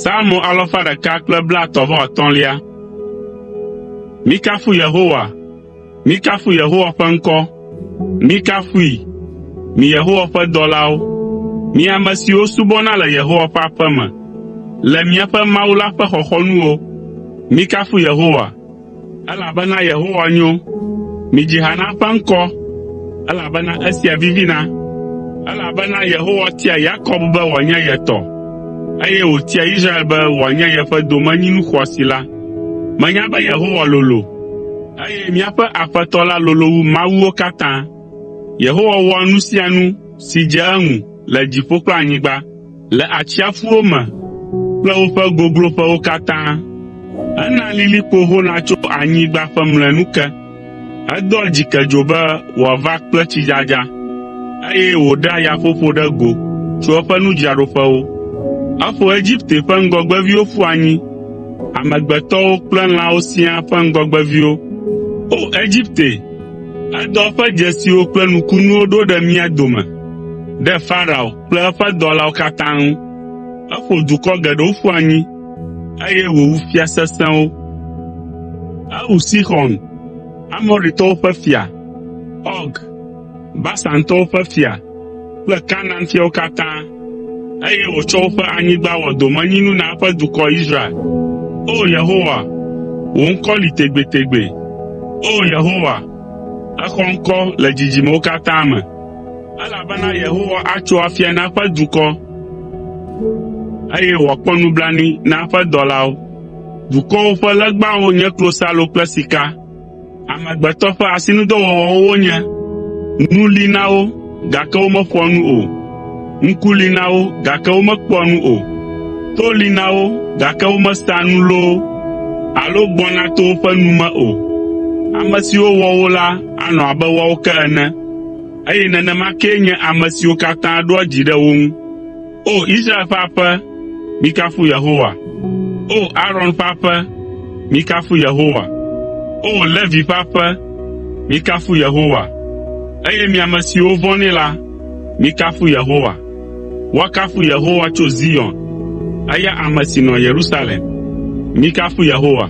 Salmo alafa ɖeka kple blaetɔ̃-vɔ-atɔ̃lia. Mikafu Yehowa. Mikafu Yehowa ƒe ŋkɔ. Mikafui, mi Yehowa ƒe dɔlawo, mi ame siwo subɔna le Yehowa ƒe aƒe me, le míaƒe Mawu la ƒe xɔxɔnuwo. Mikafu Yehowa, elabena Yehowa nyo. Midzi ha na eƒe ŋkɔ, elabena esia vivina. Elabena Yehowa tia Yakob be wòanye ye tɔ, eye wòtia Israel be wòanye yeƒe domenyinu xɔasi la. Menya be Yehowa lolo, eye míaƒe Aƒetɔ la lolo wu mawuwo katã. Yehowa wɔa nu sia nu si dze eŋu le dziƒo kple anyigba, le atsiaƒuwo me kple woƒe gogloƒewo katã. Ena lilikpo hona tso anyigba ƒe mlɔenu ke. Edoa dzikedzo be wòava kple tsidzadza, eye wòɖea yaƒoƒo ɖe go tso eƒe nudzraɖoƒewo. Eƒo Egipte ƒe ŋgɔgbeviwo ƒu anyi, amegbetɔwo kple lãwo siaa ƒe ŋgɔgbeviwo. O Egipte, edɔ eƒe dzesiwo kple nukunuwo ɖo ɖe mía dome, ɖe Farao kple eƒe dɔlawo katã ŋu. Eƒo dukɔ geɖewo ƒu anyi, eye wòwu fia sesẽwo. Ewu Sixɔn, Amoritɔwo ƒe fia, Ɔg, Basantɔwo ƒe fia kple Kanaan fiawo katã, eye wòtsɔ woƒe anyigba wɔ domenyinu na eƒe dukɔ Israel. O Yehowa, wò ŋkɔ li tegbetegbe. O Yehowa, èxɔ ŋkɔ le dzidzimewo katã me. Elabena Yehowa atso afia na eƒe dukɔ, eye wòakpɔ nublanui na eƒe dɔlawo. Dukɔwo ƒe legbawo nye klosalo kple sika. Amegbetɔ ƒe asinudɔwɔwɔwo wonye. Nu li na wo, gake womeƒoa nu o. Ŋku li na wo, gake womekpɔa nu o. To li na wo, gake womesea nu loo alo gbɔna to woƒe nu me o. Ame siwo wɔ wo la anɔ abe woawo ke ene, eye nenema kee nye ame siwo katã ɖoa dzi ɖe wo ŋu. O! Israel ƒe aƒe, mikafu Yehowa. O! Aron ƒe aƒe, mikafu Yehowa. O! Levi ƒe aƒe, mikafu Yehowa. Eye mi ame siwo vɔ̃nɛ la, mikafu Yehowa. Woakafu Yehowa tso Zion, eya ame si nɔ Yerusalem. Mikafu Yehowa.